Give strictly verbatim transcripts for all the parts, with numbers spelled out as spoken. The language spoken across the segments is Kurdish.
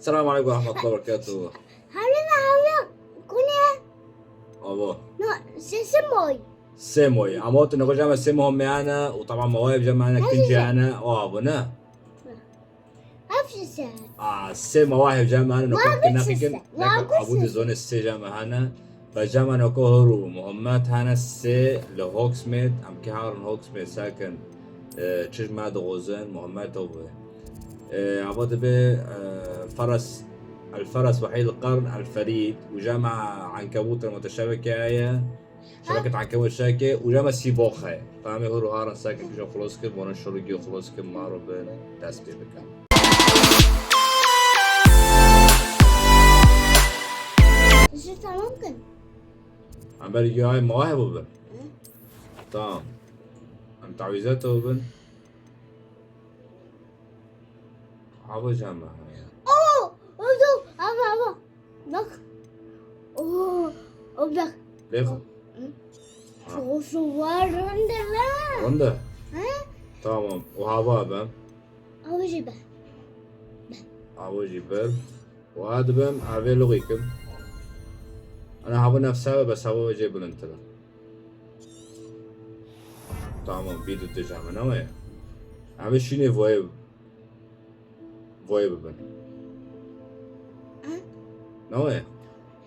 السلام عليكم ورحمة الله وبركاته. Hewlina hewla kune. Avo. No, se se moy. Sê moyî. Ama tu nexwe jame sê moha me hene û teba mawayê jame hene kincê hene o avo ne? Hepsi se. A sê mawa hev jame hene nexwe ki nexikin. Neka abu de zone sê jame hene. Ve jame nexwe hor û Muhammed hene sê li Hogsmeade. Em ki harin Hogsmeade sakin. Çiş me dixozin Muhammed o bû. Ava dibe Feres, El Feres Wehîd El Qern El Ferîd û jame Ankebût e mete şebeke heye. Şebeke Ankebût şeke û jame Sîbox heye. Tamê hor û harin seke kişa xulos kir, bonin şorî giyo xulos kir, maro bin dest pê bikin. Ji tamam kin. Em ber giyo ay ma hebû bin. Tamam. Em tawîze te bin. Ava jame. Oh! Oldu! Ava ava. Bak. Oh! O bak. Lêxa. Çok suvar rinde la. Rinde. He? Tamam. O hava ben. Ava jî ben. Ava jî ben. Wa dibim evê lixî kim. Ana hava nefse ve bes hava ve jê bilindtir. Tamam, bir de jame ne weye? Evê şînê voye voye bibin. Ne weye?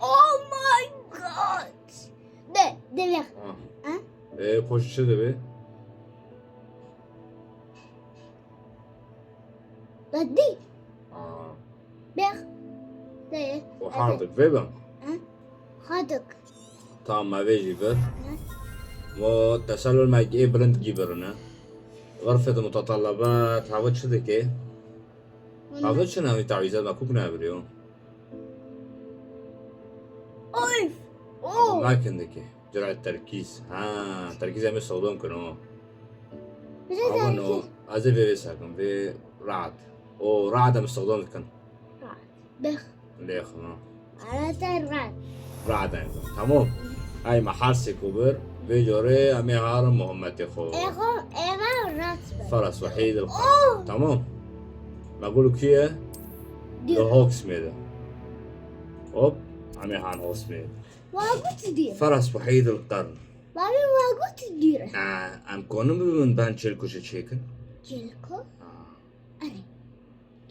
Oh my god. De, de ver. E, poşu çi dibe? Dadî. Aa. Bêx. Dê. O hardik vê bin. Hardik. Tamam, me vê jî bir. Mo teselul me ê bilind gî birine. Xirfet mutatalabat, hava çi dike? Hava çi navî tawîzat me kuk nabiriyo? Oy. Oh. Nakin dike. Cira terkîz. Ha, terkîz em ê sodon kin o. Ama no, ez ê vê vê serkim, vê rahat. O rahat em sodon dikin. Bêx. Lêx no. Arata rahat. Rahat em. Tamam. Ay me her sê ku bir, vê corê em ê harin Muhammedê xwe. Êxo, ême rahat. Feras Wehîd el. Tamam. Me gul kuye? Di Hogsmeade. Hop. Em ê han Hogsmeade. Wagut dir. Feras Wehîd el Qern. Bavê wagut dir. Em konin bibin ben çêl kuşe çêkin. Çêl ku? Erê.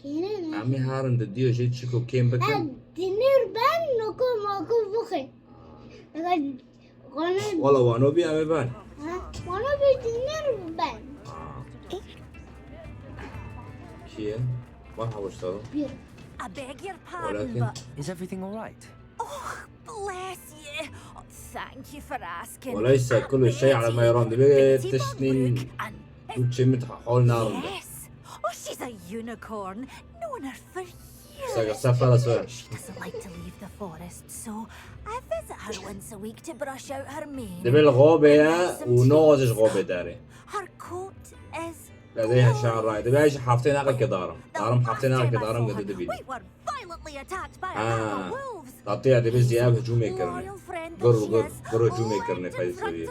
Kêne ne? Em ê harin di diyo jê çiko kêm bikin. Em dinir ben noko mako bixin. Eger Wala wano bî em ê ben. Wano bî dinir ben. Kiye? Merhaba, hoş geldin. I beg your pardon, but... Is everything all right? Oh, bless you. Oh, thank you for asking. Wala îsa kulu şey ala me ran dibe tiştîn tu çê min hol narin de. Yes. Oh, she's a unicorn. Known her for years. Saka sefara sor. She doesn't like to leave the forest, so I visit her once a week to brush out her mane. Dibe li gobe ya û noziş gobe dare. Her coat is Lezê heşan ray. Dibe ji heftê naqe ke darim. Darim heftê naqe ke darim gede dibî. Ha. Tatê ya dibe ziyav hicûmê kirine. Gur gur gur hicûmê kirine peyî seviye.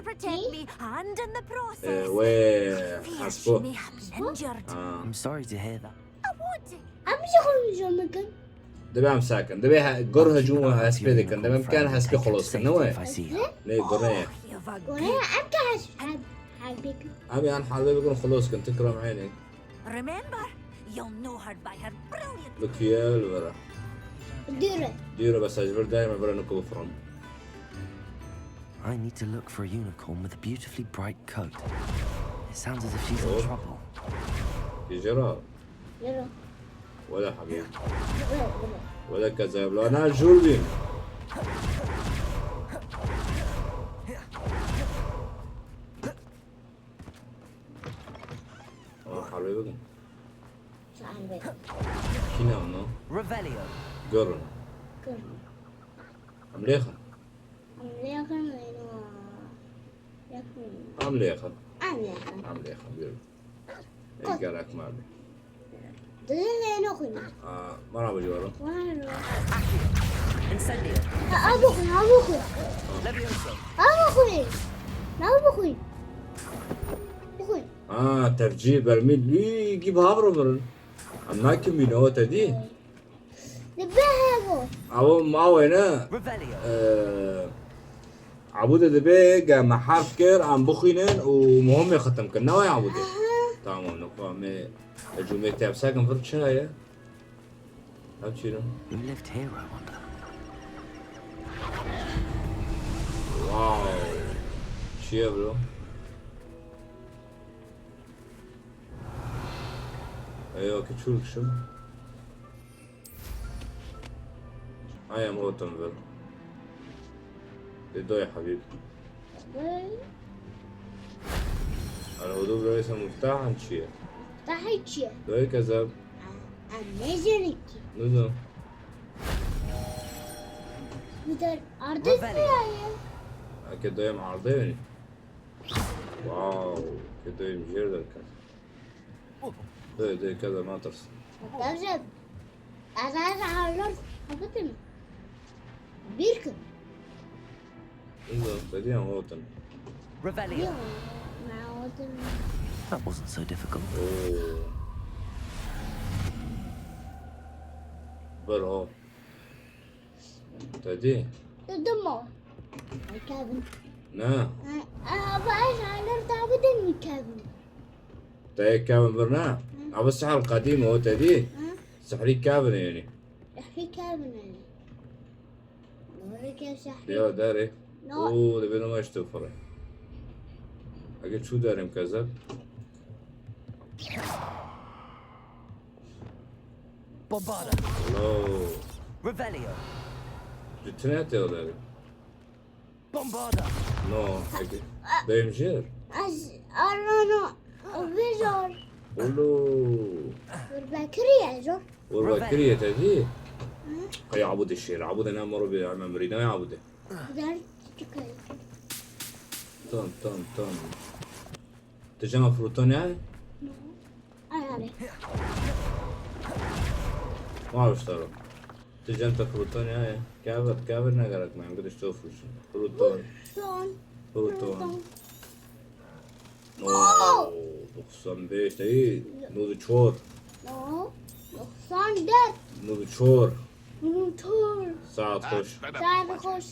Wê hesbo. Ha. I'm sorry to hear that. Em jî xwe hicûm bikin. Dibe em sakin. Dibe gur hicûm hespê dikin. Dibe em ken hespê xelos kin. Ne wê? Lê gurê. Gurê em ke hes- Herbê kin. Em yan herbê bikin xelos kin. Tikram eynek. Remember, you'll know her by her brilliant. Li kuye li vir e? Dûr e. Dûr e, bes ez ji vir dayê me bira niko bifirm. I need to look for a unicorn with a beautifully bright coat. It sounds as if she's in trouble. Gecera. Yürü. Wele hebî. Wele kezeb. La ne jûr bîn. Aa, harbi bakın. Kî ne onu? Revelio. Görün. Görün. Em lêxin. Em lêxin. Em lêxin. Em lêxin. Em lêxin. Görün. Ey gerek merdî. Dizin lê nexwîne. Aa, mara bicwaro. Incendio. Abo xwîn, abo xwîn. Levioso. Abo xwîn. Abo xwîn. Bixwîn. Aa, tevcî bermîl. Lî gî bav ro birin. Em nakin bîne o te dî. Dibe hebo. Ew mawê ne? Revelio. Ee, Ebûde dibê ge me herf kir, em bixwînin û muhimê xitim kir. Ne waya Ebûde? Aha. Tamam, nokta me cumê tepsekin vir çi heye? Ev çî ne? Who lived here, I wonder? Wow. Çi ye bro? Eyo ki çûl kişim. Ay em otum vir. Dê doy Habib. Doy. Ana o dobro esa muftahan çi ye? Muftahi çi ye? Doy kezeb. Em ne zenik ki? Nizam. Bir de ardı Revelio. Ake doyum ardı yani. Wow, ke doyum jêr derket. Dê, dê, kede natirs. Tevje, ez ez alır, hakitim. Bir kim? Izo, te diyan otin. Revelio. Yok, ben otin. That wasn't so difficult. Oo. Ber o. Te dî? Dedim o. Ay Kevin. Ne? Ay, ay, ben alır, daha bir de mi Kevin? Te yê kevin vir ne? Hı. Ev sihr qedîm o, te dî? Hı. Sihrî kevin e yanî. Sihrî kevin e. Doğru ki sihrî. Ya derê. No. Oo, dibê nima işte fırı. Ege çû derim kezeb. Bombarda. Hello. Revelio. Bütün et ya derê. Bombarda. No, eke. Dayım jêr. Ez arano vêjor. Olo. Urbekiriye jor. Urbekiriye te dî? Ay Abude şêr. Abude ne moro bir hemen bir ne Abude. Güzel çıkıyor. Tamam, tamam, tamam. Tijana fruton ya? No. Ay, ay. Ma işte. Ti cem te fruton ya ye. Kevir, kevir ne gerek me. Em gidişte o fruton. Fruton. Fruton. Fruton. Fruton. Oo, doksan beş de iyi. Nozu çor. No. Doksan dört. Nozu çor. Nozu çor. Saat hoş. Saat hoş.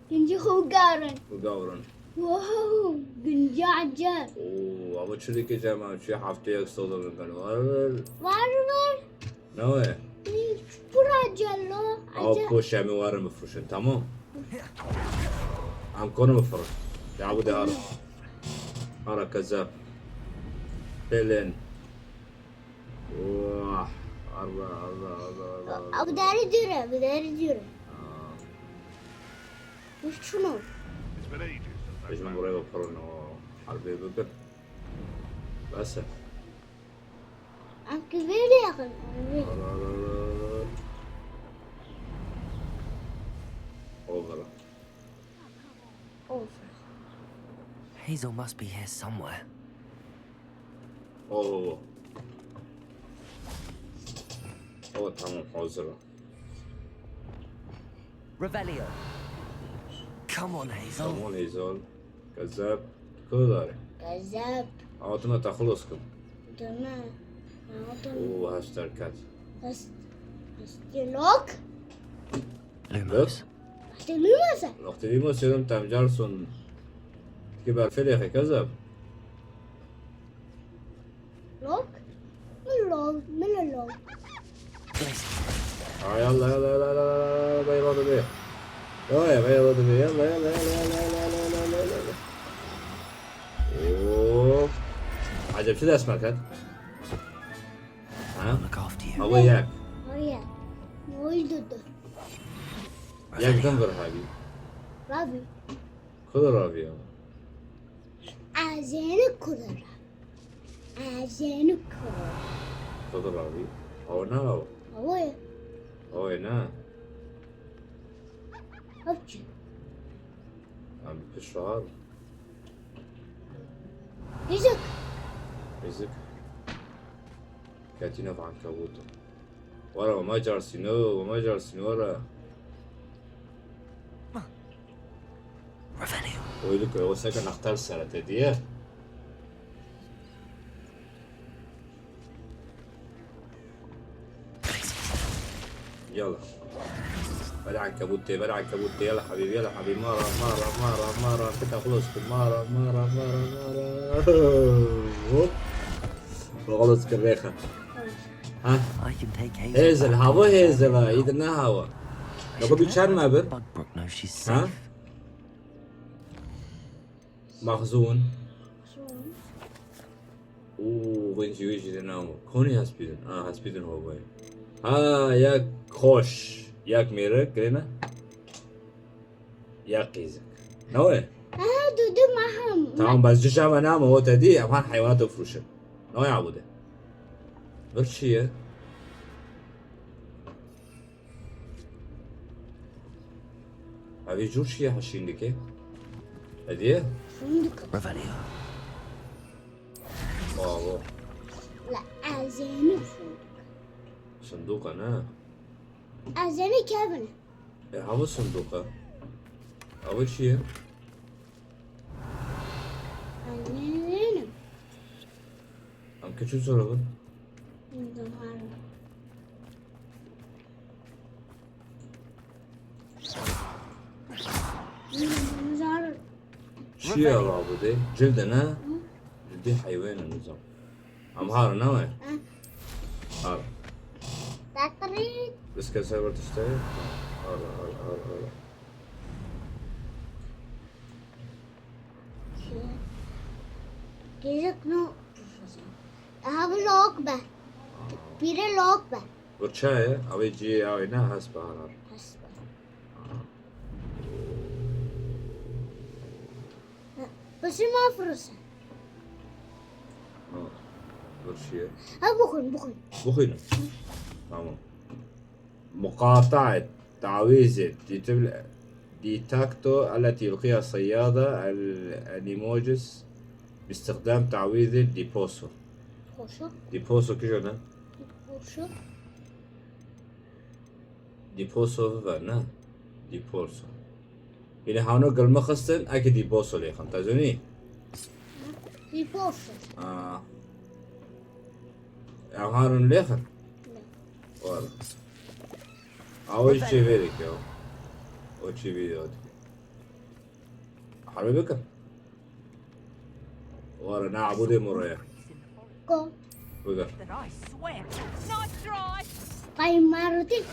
Gunci xwe garin. Xwe garin. Wow, gunci ecel. Oo, ama çirikê cema, çi hefteyek soda bin ben. Var, var. Var, var. Ne o? Pura ecel o. Ama ecel. Poşemi var mı fuşun, tamam? Am konu mu fırın? Ya bu da ara. Ara kezap. Pelen. Wah, Allah, Allah, Allah, Allah, Allah. Abi, derê dûr e, bi derê dûr e. Aa. Biz çûno. Bêjin buraya bakalım o harbi bibir. Bes e. Abi, böyle yakın. Allah, Allah, Allah, Allah. Over. Over. Hazel must be here somewhere. Oo. Oo, tamam, hazırım. Revelio. Come on, Hazel. Come on, Hazel. Kezeb. Kudare. Kezeb. Ama tu ne taxulos kim? Deme. Oo, hester kat. Hest-, hestelok. Lumos. Wextê Lumos e? Wextê Lumos yerim temcar son. Ki berfê lêxe kezeb. Lok? Min lok, min lok. Ay Allah, Allah, Allah, Allah, Allah, Allah, bayrağı da be. Oy, bayrağı da be. Yalla, yalla, yalla. Oo. Acaba şu ders merkez. Ha? Look after you. Hava yak. Hava yak. Ne oldu da? Yak dan ver abi. Ravi. Kudur abi ya. Azeni kudur. Azeni kudur. Kudur abi. Hava ne hava? Hava ya. Hava ne? Hapçı. Abi pişar. Yüzük. Yüzük. Ketîna bi ankebuto. Were, we me carsîno, we me carsîno, were. Revelio. Oydu ku, o seke nexter sere te diye. Yala. Bela ankebût tê, bela ankebût tê. Yala hebîb, yala hebîb. Mara, mara, mara, mara. Kita xlos kir. Mara, mara, mara, mara. Hop. Xlos kir rêxe. Ha? I can take Hazel. Hazel, hava Hazel ha. Îdir ne hava. Lego bir çar mı bir? Bugbrook knows she's Ha? safe. Maxzûn. Û wên jî wê jî de namo. Konî hespîdin. Ah, hespîdin ho boy. Ha, yak koş. Yak mêrik, girêne? Yak qîzik. Ne we? Aha, du, du maham. Tamam, bes cişa me namo, o te dî, em han heywanat furuşin. Ne we abude? Bir çi ye? Evî cûr çi ye heşîn dike? Hediye? Fındık. Revelio. Bravo. La ezeni fındık. Sinduqa ne? Ezeni kevin. E, hava sinduqa. Hava çi ye? Ezeni. Em keçû sor bin. Zahar. Zahar. Çi ye la bu de? Cilde ne? Hı? Cilde heywan e nizam. Em har ne we? Hı. Har. Tatrit. Biz keser bir tişte. Har, har, har, har. Gecik no. Aha, bu lok be. Pire lok be. Bu çaye, abi cî ya ne has bahar. Has bahar. Pişir ma firuse. Ha, bir şey. Ha, bukun, bukun. Bukun. Tamam. مقاطعة تعويذة ديتبل-، ديتاكتو التي يلقيها الصيادة ال-، النيموجس باستخدام تعويذة ديبوسو. Poşu. Dîposo kîjo ne? Poşu. Dîposo ve ne? Dîposo. Yine hano gilme xistin, eki dîposo lêxin. Te zonî? Dîposo. Aa. Ev harun lêxin? Ne. Ora. Awe çêverek ya. O çêverek ya. Harbi bikin. Wara ne abudê muraya. Go. Bigar. That I swear. Nice try. Kay maruti.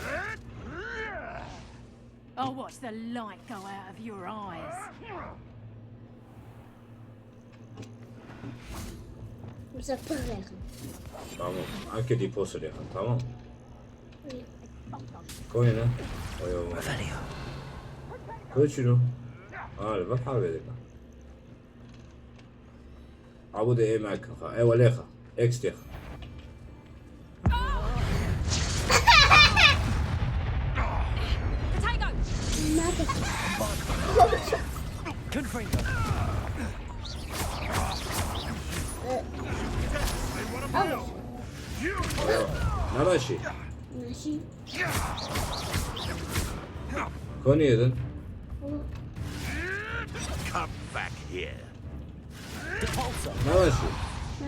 Oh, watch the light go out of your eyes. Mesela pırrexin. Tamam. Anke dîposo lêxin. Tamam. Koyuna. Oyo. Revelio. Koy şunu. Al bak abi dedim. Abu de ê me kin xwe. Ê welê xwe. X tê xwe. Confringo. Ne baş e? Naşî. Konî yedin. Come back here. Depulso. Ne baş e?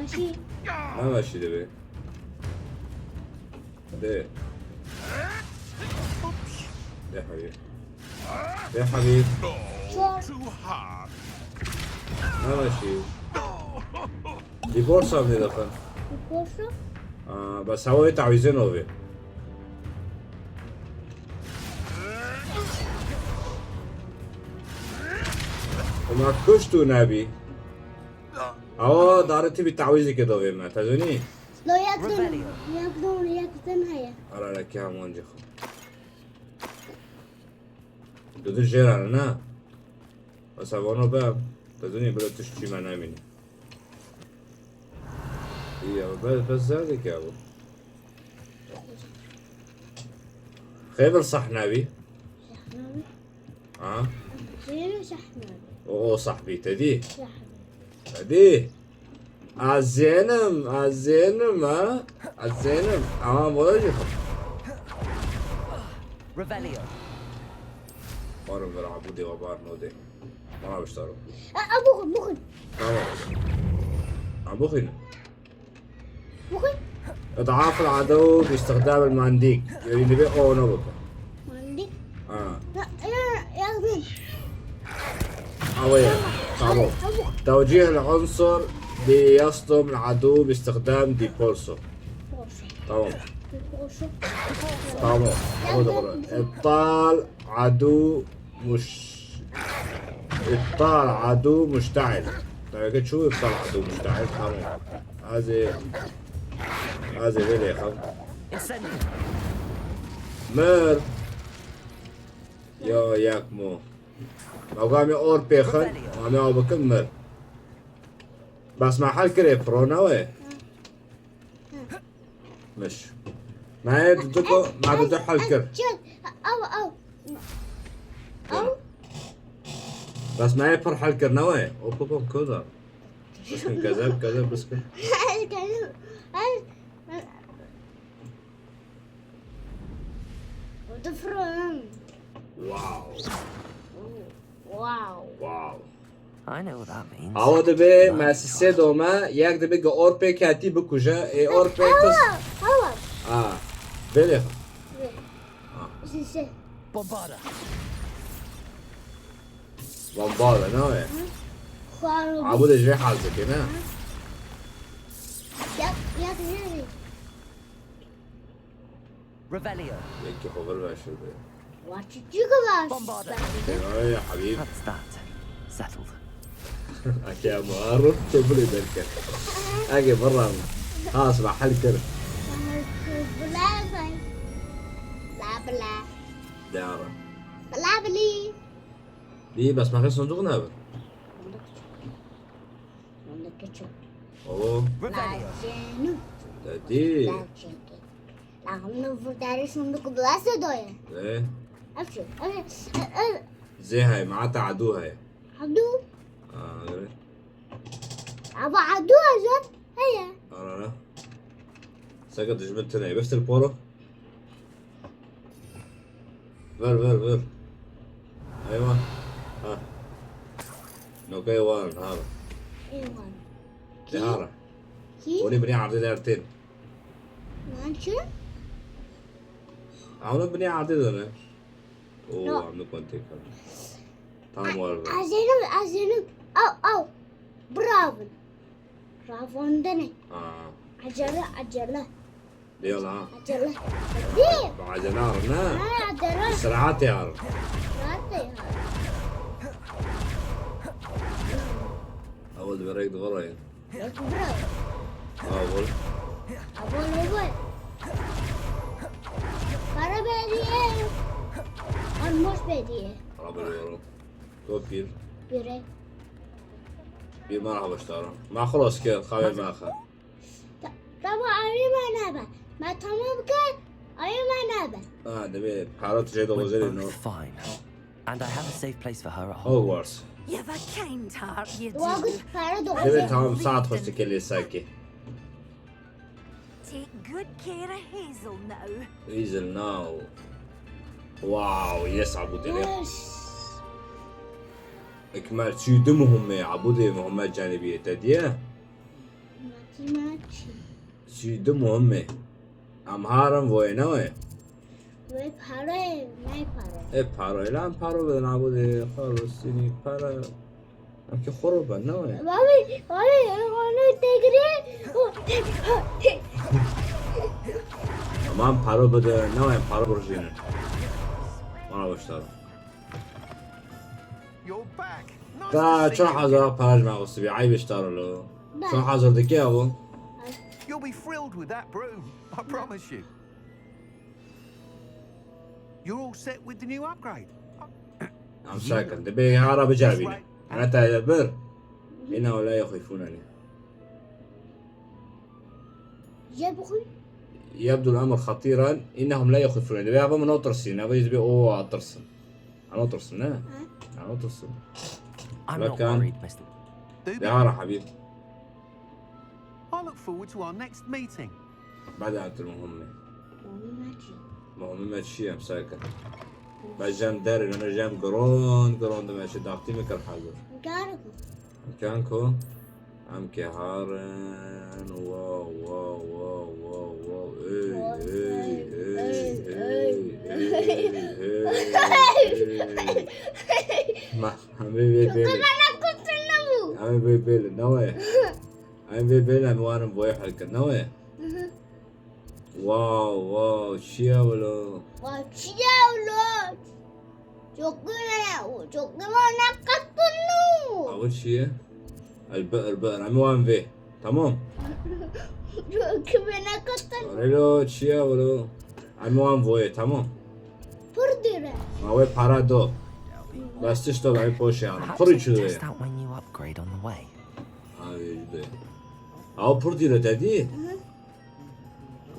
Naşî. Ne baş e dibe? De. De hayır. De hayır. Çok. Too hard. Ne baş e? Divorce am dixin. Divorce? Aa, bes hewa wê tawîzê navê. Û me kuşt û nebî. Awa dare tibî tawîzê ke dovê me. Te zonî? Lo yek don, yek don, yek din heye. Ara ara ke hemon cixo. Dudu jêrane ne? Mesela vano be, te zonî bile tişt çî me nemîne. Î ya, be, be zerdek ya bu. Xêvir sahne bî. Sahne bî. Ha? Zêne sahne bî. O, o sahbî, te dî? Sahne. Te dî? Azênim, azênim ha. Azênim. Ama bu da jî. Revelio. Varım ver abu deva var no de. Bana bir sarı. A, a, bugün, bugün. Tamam. Ha, bugün. Bugün. إضعاف العدو باستخدام المنديل. يعني دبي أو نبكة. منديل؟ آه. لا، لا، يا زين. أوي. تمام. توجيه العنصر ليصدم العدو باستخدام ديبولسو. تمام. تمام. أبو دغري. إبطال عدو مش-، إبطال عدو مشتعل. طيب، شو إبطال عدو مشتعل؟ تمام. هذه، هذه وين يا خو؟ Incendio. مر. يا ياك مو. ما قام يا أور بيخن، ما ما بكن مر. بس ما حل كري برو نوي. مش. ما هي دكو، ما بدو حل كر. أو، أو. أو. بس ما هي پر حل كر نوي. أوب، أوب، أوب، كذا. بس كن كذا، كذا، بس كن. وتفرن. واو. واو. واو. I know what that means. Awa dibe Love me sisê tries. Dome, yek dibe ge orpê ketî bikuje, ê orpê tis. Awa, awa. Ah, belê. Sisê. Bombarda. Bombarda, ne o ya? Xwaro. Abu de jê hal dike, ne? Yat, yat, yat. Revelio. Yekî xwe vir veşirde. What did you give us? Bombarda. Eyvallah ya habib. That's that. Settled. Ake ama arif tu bile derken. Ake barra mı? Has ma hal kir. Bla bla. Bla bla. Dara. Bla bli. Li bes ma xir sunduk ne bir? Onda küçük. Onda küçük. Oo. Revelio. Lazenu. Dedi. Lazenu. Lagno vurdari sunduk blase doye. E? Afşu. Zê hay, ma ta adu hay. Adu. Aa, evet. Ava adu azat. Heye. Ara ara. Saka dijmin tine. Beftir poro. Ver, ver, ver. Eyvah. Ha. Nokayê wan, ha. Eyvah. De ha. Ki? Hûn ê binê erdê dertên. Lan çi? Hûn binê erdê de ne? Oo, no. Em nikan têkevin. Tamam, war ver. Azenim, azenim. Au, au. Bravo. Ravandine. Ha. Acele, acele. Yala. Acele. Hadi. Bi acele ar ne? Ha, acele. Serahatê ar. Serahatê ar. Awal di berek di vara ye. Yok, bro. Awal. Awal, awal. Para bediye. Armoş bediye. Para bediye. To pîr. Pîre. Pîr merhaba ştara. Ma xelas kir, xavê me xe. Ta-, tamam, ayê me nebe. Me tamam kir, ayê me nebe. Ha, dibê para tu jê dolozerê no. Fine. And I have a safe place for her at Hogwarts. Hogwarts. You've a kind heart, you do. Wagut para do. Dibê tamam, saet xweş dike lê sekê. Take good care of Hazel now. Hazel now. Wow, yes, Abu Dili. Yes. Ekmel, çi du muhimme, Abu de muhimme canibiye te diye. Maçı maçı. Çi du muhimme. Em harim voye ne we? Wê pare, ney pare? E pare, lan pare bidin Abu de, xalosînî pare. Em ki xwe ben ne we? Babi, babi, onu tegri. Tamam, pare bide, ne we, pare burjînin. Bana başlar. You're back. Nice to see you again. Ta çar hazar para ji me xwestibî, eyb ji te re lo. Ben. Çar hazar dike ya bu. You'll be thrilled with that broom, I promise you. You're all set with the new upgrade. Em sakin, dibê ara biceribîne. This way. Heta bir. إنه لا يخيفونني. Jê bixwî. يبدو الأمر خطيرا، إنهم لا يخيفونني. Dibê ava min natirsîn, ava jî dibê o atirsin. Em natirsîn, ne? Ha. Em natirsîn. I'm not worried, mister. De ara, habîb. I look forward to our next meeting. Bade etil muhim e. Muhim me çi? Muhim me çi em sakin. Be jem derê, ne jem giron, giron dime çi daxtî me kir hazir. Kar ku. Kan ku. Em keharin. Wow, wow, wow, wow, wow. Ey, ey, ey, ey, ey, ey, ey. Ma, em ê vê bêlin. Em ê vê bêlin, ne wê? Em ê vê bêlin, em warin boyê hal kirin, ne wê? Wow, wow, çi ye wilo? Wa çi ye wilo? Çokî ne, çokî wana qetinu. Ew çi ye? El bi'r bi'r, em wan vê. Tamam. Çokî wana qetinu. Relo çi ye wilo? Em wan voyê, tamam. Pir dûr e. Ma wê para do. Bes tişt do, em poşê anîn. Perhaps Pir it çi ye? Test out my new upgrade on the way. Ha, vê jî de. Ew pir dûr e, te dî? Hı.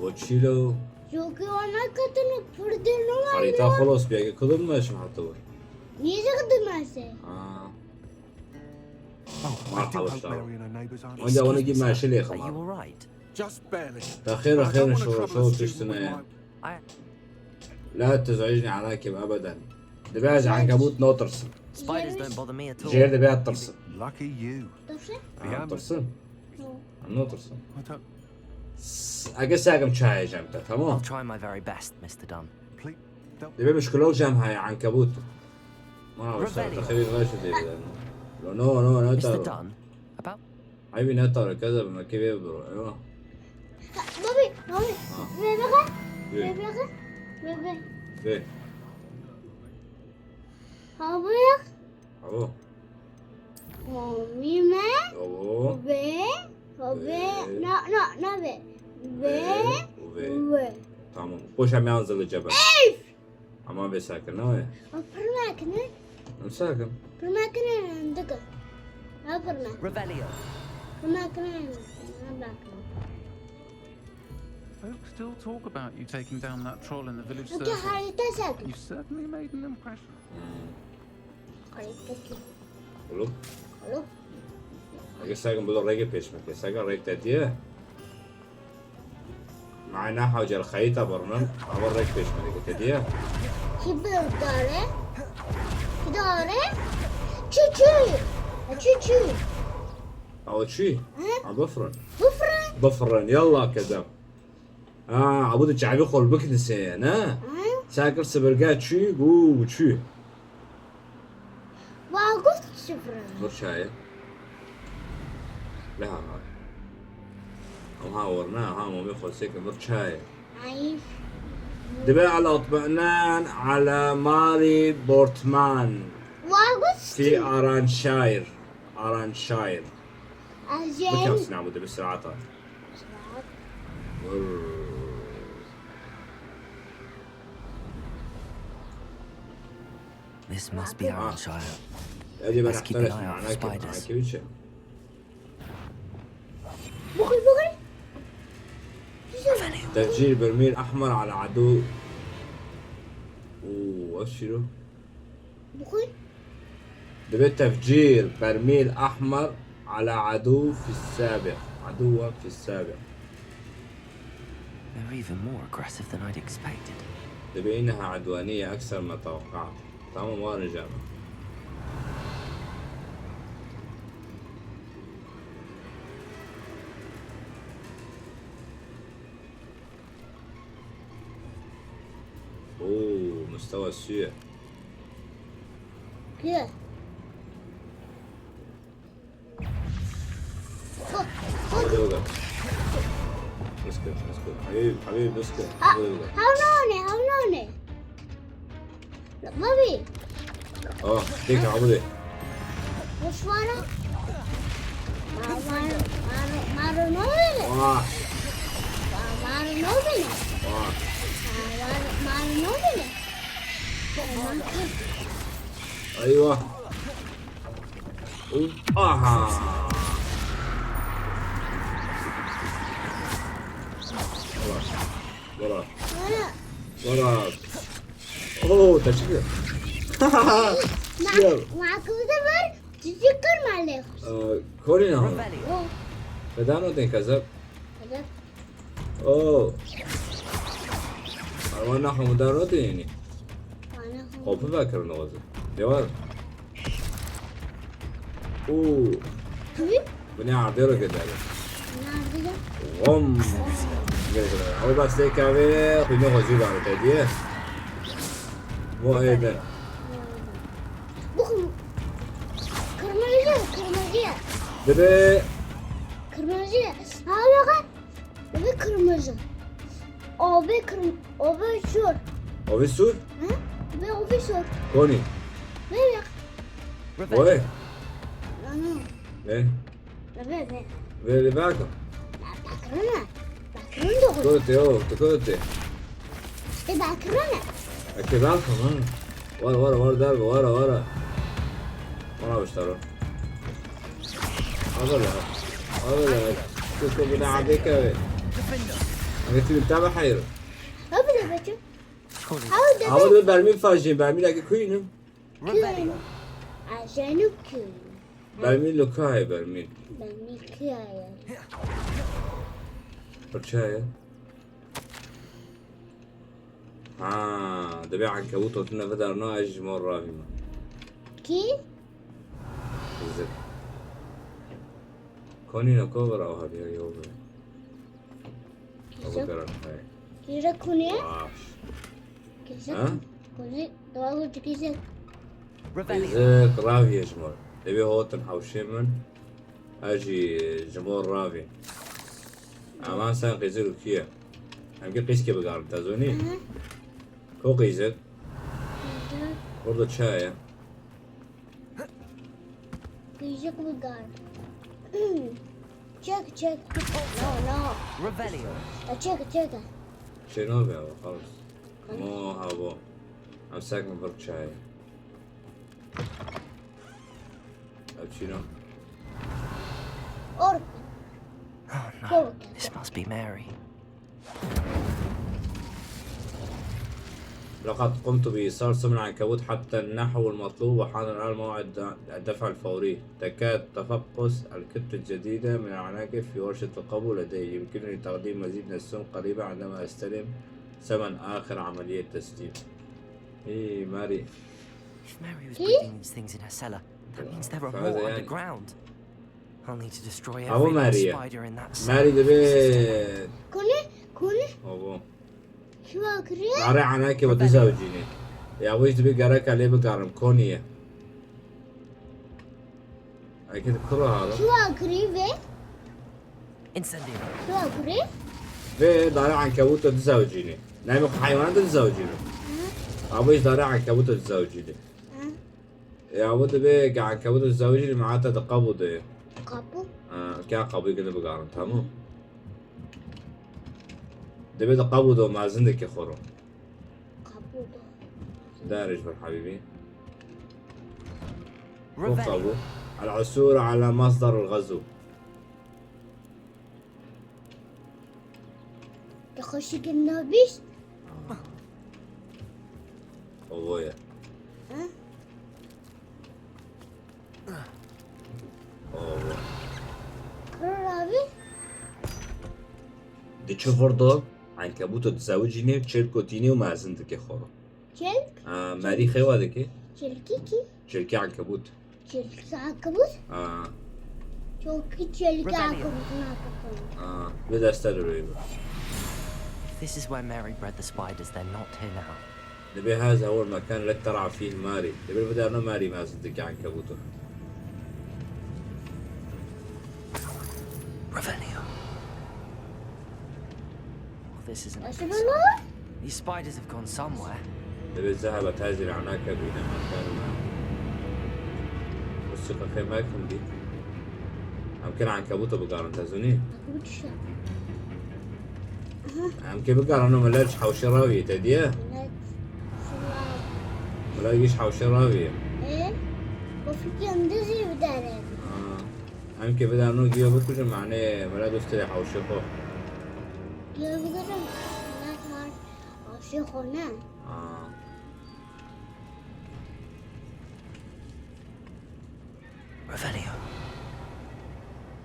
O çilo. Çokî wana qetinu pir dûr ne. Xerîta xelos bîye, ke kudum me şim heta wir. Niye kudum me se? Ha. Oh, I do hope Mary and her neighbors aren't. Onca onu giyme şilê xemar. Are you all right? Just barely. Te xêr, xêr, şo, şo tiştine. I لا تزعجني عناكب أبدا. Divê ez ankebût notirsim. Spiders don't bother me at all. Jêr divê ez tirsim. Lucky you. Tirsin? Ha, tirsin. Em notirsin. Ege sakim çayê jem te, tamam. I'll try my very best, Mister Dunn. Divê mişkilok jem heye, ankebût. Ma, usta, Revelio. Te xêr baş dê. No, no, no, Mister Dunn, about Ay, wî ne tare, keza bi me kê vê biro, eywa. Bobî, bobî. Ha. Vê vexe. Vê. Vê vexe. Vê vê. Vê. Ha, bu ya. Abo. Komî me. Abo. Vê. Vê. Vê. Na, na, na vê. Vê. Vê. Vê. Vê. Tamam. Koş hemen hazırlıca bak. Eyf! Ama be sakin, ne? Pir nakin e? Em sakin. Pir nakin e, dikin. Ha, pir nakin. Revelio. Pir nakin e, ha, nakin. Folk still talk about you taking down that troll in the village circle. Okey, harita sakin. You certainly made an impression. Hmm. Harita ki. Oğlum. Oğlum. Ege sakin, bu da rege peşmek. Sakin, rek te diye. Mana hawcer xeyta birnin, ama rek pêş me dike, te diye? Çi bir dare? Çi dare? Çi çi? Çi çi? Awa çi? Hı? A, bifrin. Bifrin. Bifrin, yalla kedem. Ha, abu de çavî xol biknise, ne? Hı? Sakir sibirga çi, gu çi. Wa got şifre. Mir çaye. Leha ha. Ama ha orna, ha momi xosek mir çaye. Ay. Dibe al atmanan ala Mari Bortman. Wa got fi Aranşayr. Aranşayr. Azyen. Bikam sinamu dibe sirata. Sirata. Vur. This must be Aranshire. Let's keep an eye out for spiders. بخي، بخي. تفجير برميل أحمر على عدو. أوه، أبشروا. بخي. دبي تفجير برميل أحمر على عدو في السابق. عدوا في السابق. They're even more aggressive than I'd expected. دبي إنها عدوانية أكثر ما توقعت. تمام، وارجع. أوه، مستوى السير. كده. اسكت، اسكت. حبيبي، حبيبي، اسكت. ها-، حبيبي. هاونوني، هاونوني. بابي. آه، ديك عبدي. وش وانا؟ ما-، ما-، ما-، ما رنوبي. واه. ما-، ما رنوبي. واه. ما-، ما-، ما رنوبي. أيوة. و-، آها. وراك. وراك. وراك. أوه، تشكيل. يلا. معك زبر، تذكر معلش. آه، كورينا هون. أوه. فدانو دين كذب. كذب. أوه. أنا ناخذ مدار وطني يعني. أنا خو- خوف فاكر نغزة. جوار. أوه. كيف؟ Binê erdê re gidere. Nerede? Vom. Gel gel. Ew bes tê kavê xwînê xwe jî bavê te diye. Bo êde. Bu kırm-, kırmızı, kırmızı. Dibe. Kırmızı. Ha, bak. Dibe kırmızı. Abi kırm-, abi sor. Abi sor? Hı? Dibe abi sor. Koni? Bebek. Oy. Ana. Ne? Vê, vê. Vê, vê, bakim. Bakrana. Bakran da. Kote o, kote. E, bakrana. Eke bakim, ha. Var, var, var, dar, var, var. Ona başlar o. Hadi la. Hadi la. Şu, şu, bu da adeka ve. Defender. Ama şimdi tabi hayır. Abi de bakayım. Abi de. Abi de bermin fajin, bermin lagi kuyunum. Revelio. Ajanım kuyunum. Bermîl li ku heye bermîl? Bermîl kî heye? Pirçe heye? Ha, dibê enkebûto tune vidarno ez ji mor ravîme. Kî? Zir. Konî ne ko vira hadiya yo be. Kî Ew zir? Karan heye. Kî zir konî? Baş. Kî zir? Ha? Konî, dua got kî zir. Revelio. Qîzik raviye ji min. Dibê hotin hewşê min. Ez jî ji mor ravî. Ama sen qîzik û kî ye? Em kî qîzkê bigarin, te zonî? Hı hı. Ko qîzik? Qîzik. Orada çaye. Qîzik bigar. Çek, çek. No, no. Revelio. Ya çek, çek. Şey ne oluyor ama, xalas. Mo havo. Em sek min vir çaye. Ev çî ne? Ork. Oh no, this must be Mary. لقد قمت بإيصال سم العنكبوت حتى النحو المطلوب، وحان الآن موعد الدفع الفوري. تكاد تفقس الكتلة الجديدة من العناكب في ورشة القبو لدي. يمكنني تقديم مزيد من السم قريبا عندما أستلم سمن آخر عملية تسليم. إيه، ماري. If Mary was breeding these things in her cellar, that means there are more underground. I'll need to destroy every last spider in that cellar. Mary dibe. Kone, kone. Abo. Şiva kiriye. Mare anake ve dizewcîne. Ya wê jî dibe gereka lê bigarim, koniye. Eke de kuro halo. Şiva kiriye ve. Incendio. Şiva kiriye. Ve dare ankebuto dizewcîne. Nayê xwe heywana dizewcîne. Abo jî dare ankebuto dizewcîne. Ya bu dibe ke ankebuto dizewcîne, me heta di qebû de. Qebû? Ha, ke qebû gine bigarin, tamam. Dibe di qebû de mezin dike xwe ro. Qebû de. Darij bir habibi. Bu qebû. العثور على مصدر الغزو. Te xweşik nabîst? Ovoye. Ha? Ovo. Kuro ravî? Di çi vir de? Enkebuto dizewicîne, çêlko tîne û mezin dike xwe ro. Çêlk? Ha, merî xewa dike. Çêlkî kî? Çêlkî enkebût. Çêlkî enkebût? Ha. Çolkî çêlkî enkebût nakitin. Ha, bi deste de rêve. If this is where Mary bred the spiders, they're not here now. Dibe hez ewil mekan lek tera fîl marî. Dibe bi derno marî mezin dike enkebuto. Revelio. This isn't a good sign. These spiders have gone somewhere. Dibe zehebe tezî rana kebîne mekan me. Musîqa xê me kim dî? Em kir enkebuto bigarin, te zonî? Enkebut şe. Em kê bigarin, no millet ji hewşê ravî te diye? Millet. Millet giş hewşê ravî. E? Bu fikir dizî bidere. Ha. Em kê bidarno giyo bikujin, manê mela dostê hewşê xwe. Giyo bikujin, ne kar hewşê xwe ne. Ha. Revelio.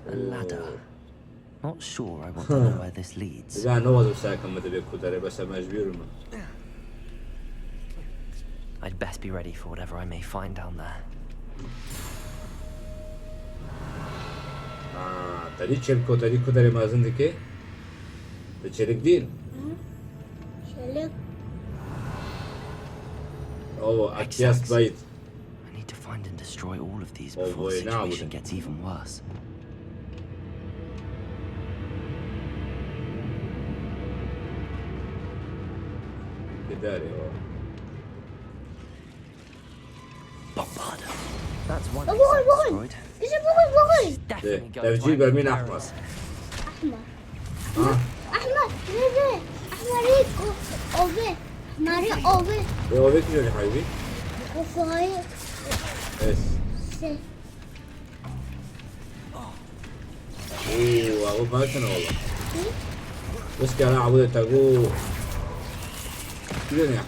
A ladder. Not sure I want to know where this leads. Dibe ne wazim serkim mi dibe ku dere, bes em mecbûr me. I'd best be ready for whatever I may find down there. Aa, te dî çelik o, te dî ku derê mezin dike? Te çelik dîn? Hı. Çelik. Oo, Akias Bayt. I need to find and destroy all of these before the situation gets even worse. Gidarê o. Bombarda. That's one. Baba, baba. Destroyed. Bizi baba, baba. Devcî bermîn ehmer. Ahmer. Ha. Ahmer, ne be? Ahmer, o, ove. Ahmer, ove. E, ove kî jî heyvî? Kafayı. Es. Se. Oo, ew baş e wala. Hı? Bes kara abu te go. Kî ne ehmer?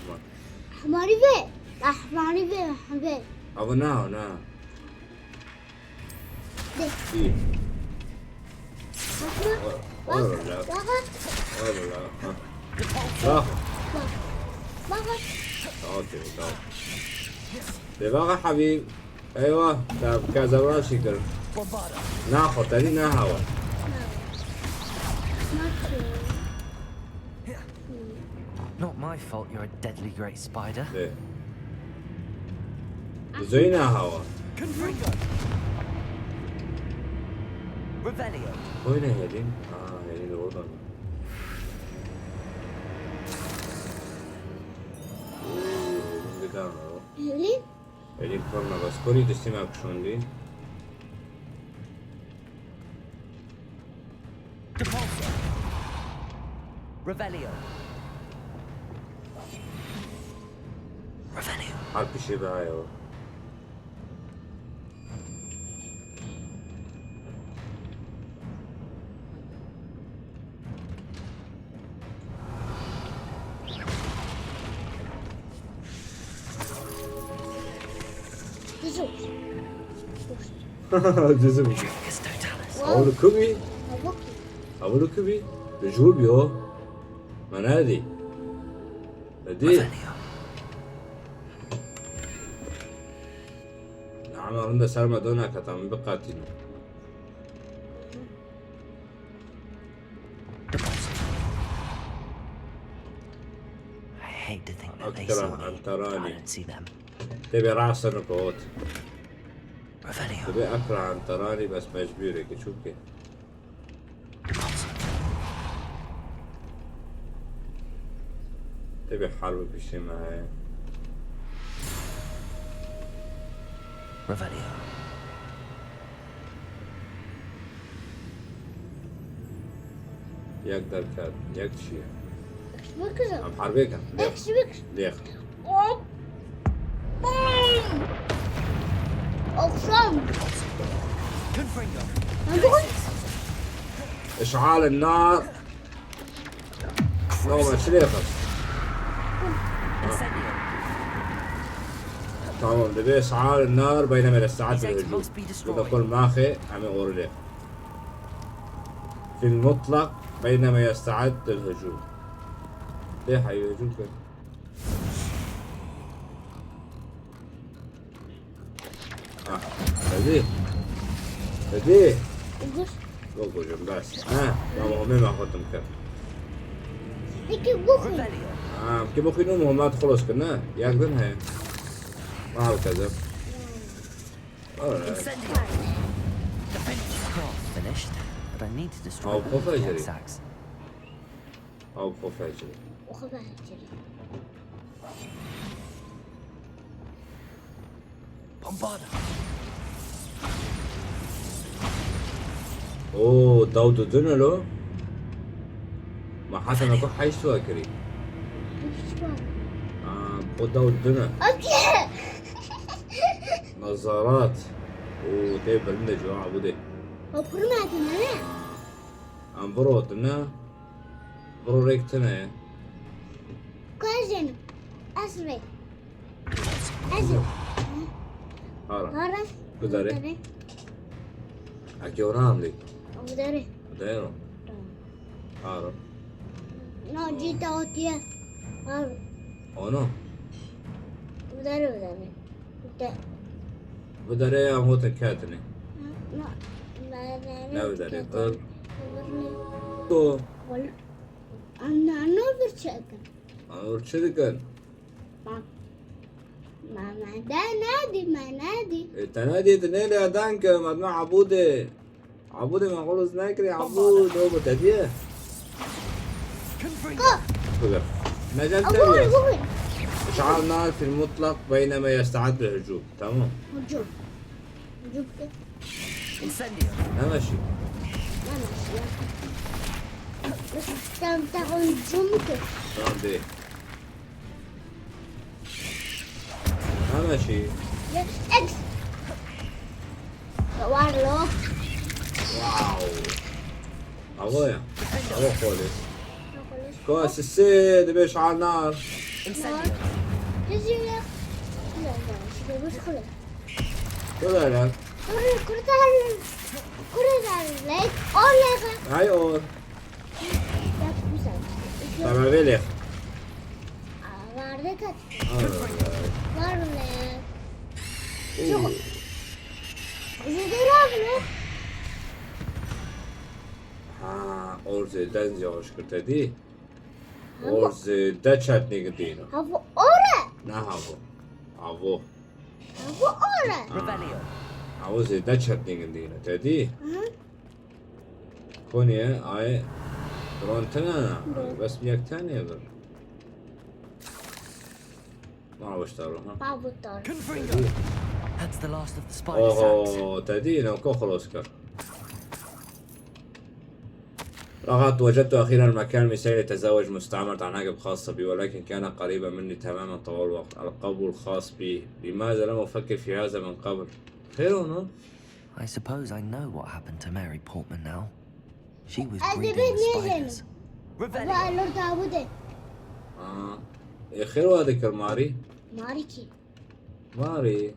Ahmarî ve. Ahmarî ve, ve. Abi na, na. De. Kî? Bakma. Bak, bak. Bak. Bak. Bak. Tamam, tamam. De bak, habîb. Eywa, te bi kezebra şî kir. Na xwe te dî, na hewa. Not my fault you're a deadly great spider. De. Zoyî na hewa. Confringo. Revelio. Oyna Helin. Aa, Helin oradan. Oo, bir tane o. Helin? Elî pir me bes kurî destî me kişandî. Depulso. Revelio. Revelio. Her pişê be ayo. Dizim. Dizim. Wow. Awlu kubî? Awlu kubî? Li jûr bî o. Me nedî. Nedî. Ama rinda ser me dona keta min biqetînim. I hate to think that they saw me, but I don't see them. Tebê rasa nikot. Revelio. Tebê ekra enteranî bes mecbûrê ki çûke. Tebê harbi piştî me heye. Revelio. Yek derket, yek çiye. Bikizim. Em harbê kin. Lêx. Lêx. Hop. Bam. Akşam. Confringo. Lan bu. إشعال النار. Tamam, çi lê xist? Tamam, dibê إشعال النار بينما يستعد للهجوم. Wada kol maxê, em ê orê lê. في المطلق بينما يستعد للهجوم. Lê heyî hücum kir. Ah, hadi. Hadi. Dur. Yok hocam, bes. Ha, tamam, Homê me xwe tim kir. Peki bu kim? Ha, ki bu kim, Homê me xelas kir, ne? Yak din he. Ma bu kadar. Alright. Incendio. The finish. Not finished, but I need to destroy all the Aw, xwe fecirî. Exacts. Aw, xwe fecirî. Xwe fecirî. Bombarda. Oo, daw didin lo. Ma heta me ku heşt wa kirî. Heşt wa. Aa, xwe daw didin. Okey. Nazarat. Oo, tê bilind e, cevabı de. O pir mezin e, ne? Em viro tine. Viro rêk tine. Ku ez jênim. Ez rê. Ez ê. Ara. Ara. Gudare. Gudare. Eke ora hamlî. Gudare. Gudare ro. Tamam. Ara. No, cîta otiye. Ara. Ono. Gudare, gudare. Gudare. Gudare ya hote ketine. No, no. Ne bi derê qir. Ko. Anne, anne, bir çekin. Anor çi dikin? Ma, ma, ma, de nedî, ma nedî. E, te nedî, tu nêlê dan ke, ma, ma, Abûdê. Abûdê me xulus nekirî, Abûd, o bu te diye. Ko. Bugün. Mecel Abûd, tebiye. Abûd. Şaar nar fil mutlak beyneme yesta'd bil hücum. Tamam. Hücum. Hücum ke. Incendio. Ne meşî? Ne meşî ya? Tam, tam hücum ke. Tamam, de. Heme şey. Ex. Var lo. Wow. Ava ya. Ava xolê. Ko sisi dibe şanar. Incendio. Hizire. Şurada bir kule. Kule lan. Kule, kule. Kule lan. Like, or like. Hay or. Bak, güzel. Tamam, öyle. Aa, vardı kaç. Ay, ay. Var mı? Oo. Çok. Zedere abi ne? Ha, or zêde ziyaş kir te dî. Ama or zêde çetnî gidîne. Ha, bu ore. Ne ha bu? Ha bu. Ha, bu ore. Ha. Revelio. Ha, o zêde çetnî gidîne. Te dî? Hı. Konye, ay, ron tene na. Ron. Bes mi yek tane bir. Ma başta ron, ha. Babutar. Confringo. That's the last of the spider sacks. Oho, te dî, ne ko xelos kir. رغد، وجدت أخيرا مكان مثالي لتزاوج مستعمرة عناكب خاصة بي، ولكن كان قريبا مني تماما طوال الوقت. القبو الخاص بي. لماذا لم أفكر في هذا من قبل؟ خير هنا. I suppose I know what happened to Mary Portman now. She was breeding the spiders. Revelio. Aa, e, xêr wa dikir Marî? Marî kî? Marî,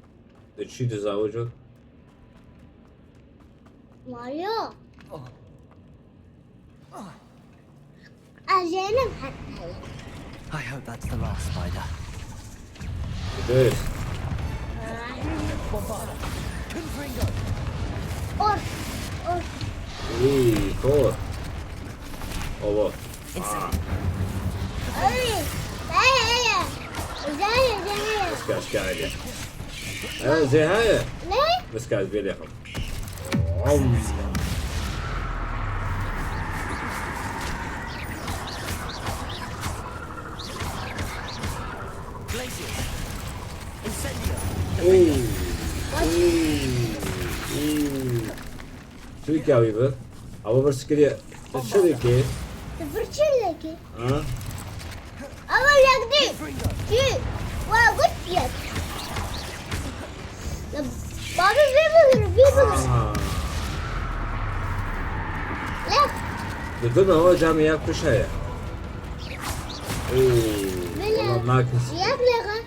di çî dizawico? Mario. Ajenim hatta. I hope that's the last spider. It is. Bombarda. Confringo. Or. Or. Ii, kor. Ova. Incendio. Ay. Ay, ay, ay. Zehaya, zehaya. Eşke, eşke, eşke. Ee, zehaya. Ne? Eşke, ez bêlê xwe. Om. Glacius. Incendio. Oo. Oo. Oo. Çi dike wî bi? Ew bir sikiriye. Tu çi dikê? Tu vir çi dikê? Ha? Ama yek dî. Çi? Wa got yek. La, babî vê bigir, vê bigir. Aha. Yek. Didin ama cam yek kuş heye. Oo, Vela. Ulan Marcus. Yek lege.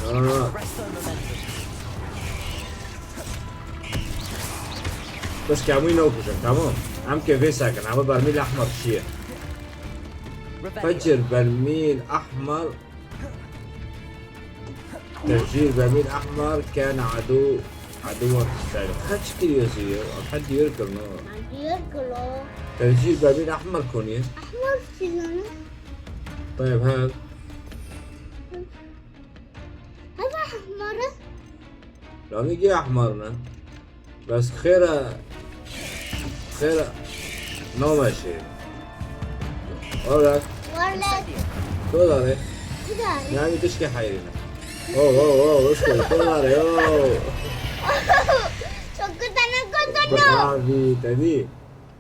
Aa. Bes ke hemûyî nokujin, tamam. Em ke vê sekin, hemû bermîl ehmer çi ye? Fecir bermîl ehmer. Tefcîr bermîl ehmer kene adu, aduwan Îsraîl. Xeç kiriye zî ye, em hediye kirno. Hediye kirno. Tefcîr bermîl ehmer koniye. Ehmer çi zane? Tayyib, he. Hava ehmer e. Lanî gê ehmer ne? Bes xêr e, xêr e. Name şey. Orada. Varlık. Doları. Güzel. Yani dişke hayrına. Oh, oh, oh, hoş geldin. Doları, oh. Çok güzel, ne kadar. Bravo, tabii.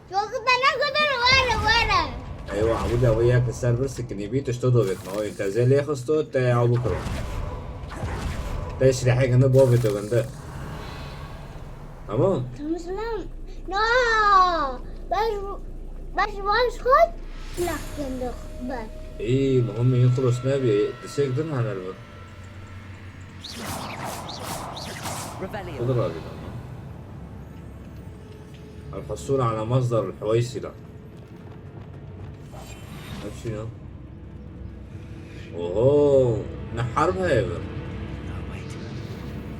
Çok bana kadar var, var. Eywa, bu da bu ya ki server sıkıntı bir tuşta da vetme. O inteze lê xisto te ya bu kiro. Te şirehek indi bo veto gindi. Tamam. Tamam, selam. No. Baş, baş, baş koy. Lah, kendik. Bak. İyi, mühim, iyi, kulos ne bir. Disek din haner bu. Revelio. Budur abi, tamam. الحصول على مصدر الحويسلة. هاد شنو؟ اوهو، نحاربها يا بر. No, wait.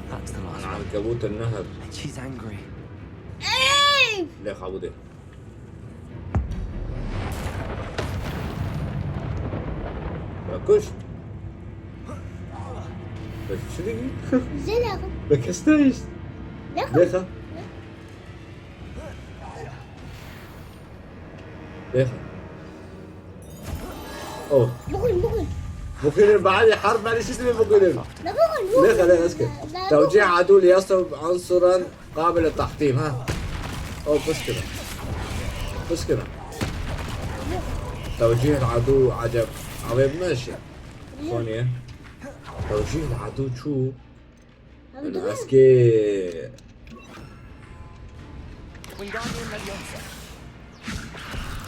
That's the last one. عنكبوت النهر. And she's angry. Lê xabûdê. Be kuşt. Be çi dikî? Zêde. Be kes nehişt. Lê xa. Lê xa. Oh. Bugün, bugün. Bugünün بعد حرب ben işittim bugünün. Ne bugün? Lê xa lê eske. Tewcih adû li yasa ansuran. قابل للتحطيم، ها. أو بسكرة. بسكرة. توجيه العدو عجب. عظيم ماشي. ثانية. توجيه العدو شو؟ العسكر. Wingardium Leviosa.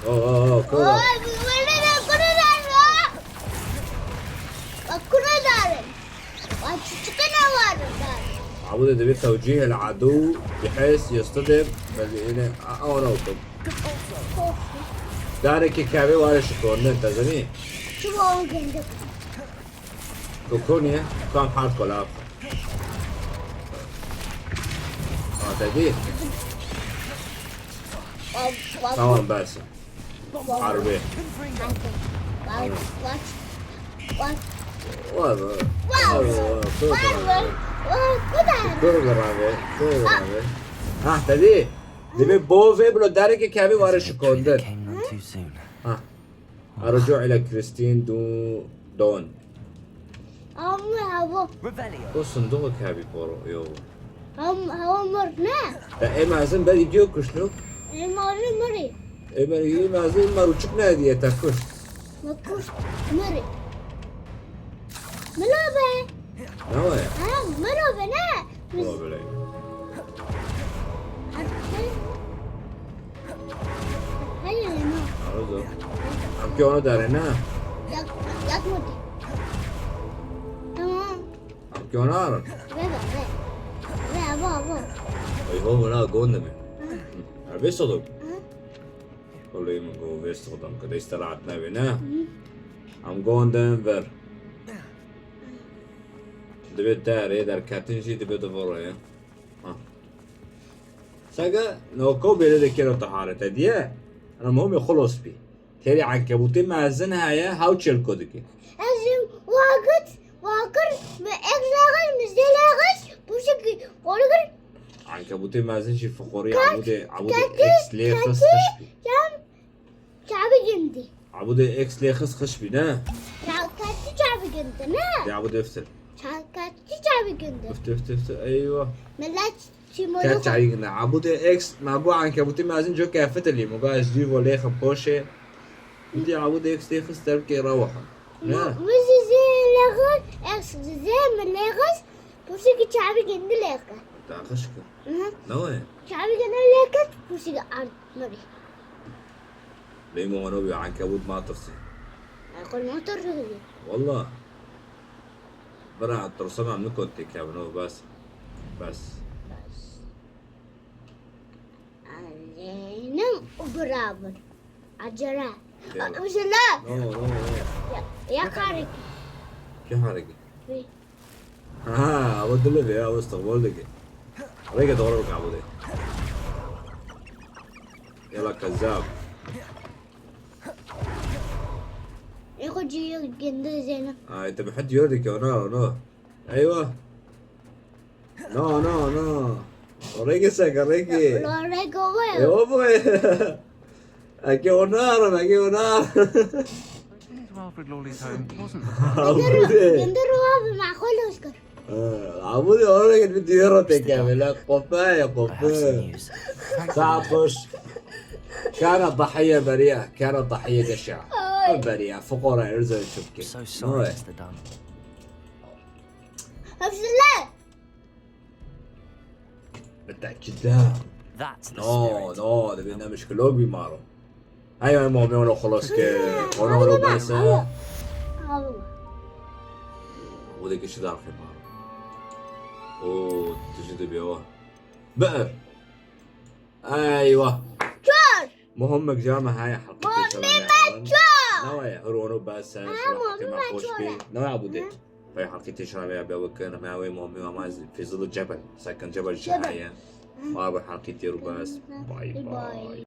أوه، أوه، أوه، كورة. Oy, bu böyle de kuru dar ya. Bak kuru dar. Bak çıkın var dar. عبودة دبي توجيه العدو بحيث يصطدم بال-، يعني، أو نوكم. دارك كابي وارش كون، أنت زمين. Şu bu oldu. Kokonya, kam hard kolap. Ha, te dî? Tamam, bes. Harbi. Vay be. Vay be. Vay be. Vay be. Vay be. Vay be. Vay be. Ha, te dî? Divê bo vê bilo dereke kevê ware şikondin. Ha. الرجوع إلى كريستين دو دون. Ama hava. Revelio. O sindûqek hebî poro yo. Ham hava mir ne? Te ê mezin berî diyo kuşt lo? Ê mezin mirî. Ê berî ê mezin maruçik ne diye te kuşt. Me kuşt mirî. Mila be. Ne o ya? Ha, mila be ne? Mila be. Hayır, no. Arzu. Em ki onu dere ne? Yak, yakmadı. Tamam. Em ki onu arın. Ve, ve, ve. Ve, abo, abo. Ay ho buna gonde mi? Hı. Abi soduk. Hı. Olayım go ve sodum. Kadar istirahat ne be ne? Hı. Em gonde ver. Dibe derê derketin jî dibe de voro ya. Ha. Sege noko bêle de kero taharete diye. Ana mohmê xulos bî. Têrê enkebûtê mezin heye, hew çêlko dike. Ez jî wagit, wagir, mi ek lexis, mi zê lexis, puşik, olgir. Enkebûtê mezin jî fiqorî, Kat-, ebûdê, ebûdê katiş, ex lê xist katiş, xiş bî. Çam, çabi gindi. Ebûdê ex lê xist xiş bî, ne? Ça-, katiş çabi gindi, ne? De ebûdê ftir. Ça-, katiş çabi gindi. Ftir, ftir, ftir, eywa. Millet Çîmorî Ket xwe. Çayî ne. Ebûdê ex, me got enkebûtê mezin coke fitilî. Me got ez dû vo lêxim poşê. Dî ebûdê ex tê xist derkê rewaha. Ne? Mi, mi jî zê lêxir, ex zê mi lêxis, puşikî çavî gindi lêxir. Te xişk. Hı. Ne wê? Çavî gindi lêxir, puşikî ard mirî. Lê mi wano bi enkebût ma tirsî. Ay, xwe ma tirsî. Wallah. Bira, tirsana nikon têkevin, o bes. Bes. Bes. Aleyna û bira bir. Acele. Yalla. Acele. No, no, no. Ya, ya karekî. Kê harekî? Vî. Ha, o dile be ya, o istiqbal dike. Rêke doğru bak abi de. Yalla kezzab. Ê xwe cî gindi zêne. Ay, te bi hit yor dike, ona, ona. Eywa. No, no, no. Rêke seke, rêke. Lo rêke we. E, o boy. Eke ona arim, eke ona arim. Alfred Lawley's home wasn't the Gindi ro-, gindi ro abi, ma xwe loş kir. Abû de oraya git bir diyor o teke, böyle kopa ya kopa. Saat boş. كان ضحية بريئة، كان ضحية جشعة. بريئة، فقراء، ارزق شبكة. So sorry, Mister Dunn. Hepsiler. بالتأكيد لا. That's the No, spirit. No, دبي نمشي كلوك بمارو. هاي هاي مو ميونو خلص كي. Kono kono basa. Û de kişi dar xêma. O tiji de biyo. Ber. Eywa. Çor. Muhimmek jame hay halqê. Muhimmek çor. Nawe hur onu basa. Muhimmek çor. Nawe abude. Hay halqê teşrave ya biyo kin. Ma we muhimmek ama fizil cebel. Sakin cebel şahaya. Ma bi heqî têr û bes. Bay bay.